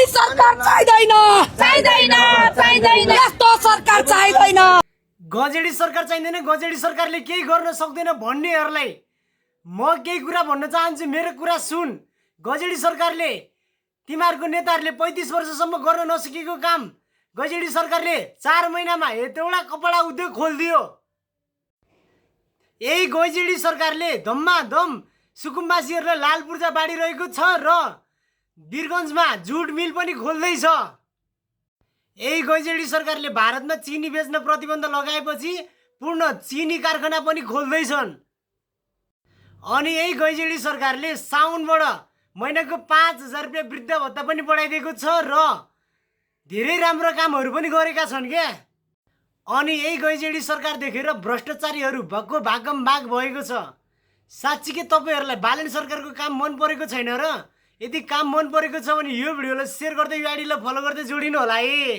गजेडी सरकार चाहिँदैन चाहिँदैन चाहिँदैन यस्तो सरकार चाहिँदैन गजेडी सरकार चाहिँदैन गजेडी सरकारले केही गर्न सक्दैन भन्नेहरूलाई म केही कुरा भन्न चाहन्छु मेरो कुरा सुन गजेडी सरकारले तिमीहरूको नेताहरूले 35 वर्षसम्म गर्न नसकेको काम गजेडी सरकारले 4 महिनामा यतिवटा कपडा उद्योग खोलिदियो यही गजेडी सरकारले धम्माधम सुकुम्बासीहरूलाई लाल पूर्जा बाँडिरहेको छ र वीरगञ्जमा जुट मिल पनि खोल्दैछ यही गजेडी सरकारले भारतमा चिनी बेच्न प्रतिबन्ध लगाएपछि पूर्ण चिनी कारखाना पनि खोल्दैछन् अनि यही गजेडी सरकारले साउनबाट महिनाको 5,000 रुपियाँ वृद्ध भत्ता पनि बढाइदिएको छ र धेरै राम्रो कामहरू पनि गरेका छन् क्या अनि यही गजेडी सरकार देखेर भ्रष्टाचारीहरू भक्को भागम भाग भएको छ साँच्चीकै तपाईहरुलाई बालन सरकारको काम मन परेको छैन र यदि काम मन परेको छ भने यो भिडियोलाई शेयर गर्दै यो आइडीलाई फलो गर्दै जोडिनु होला है।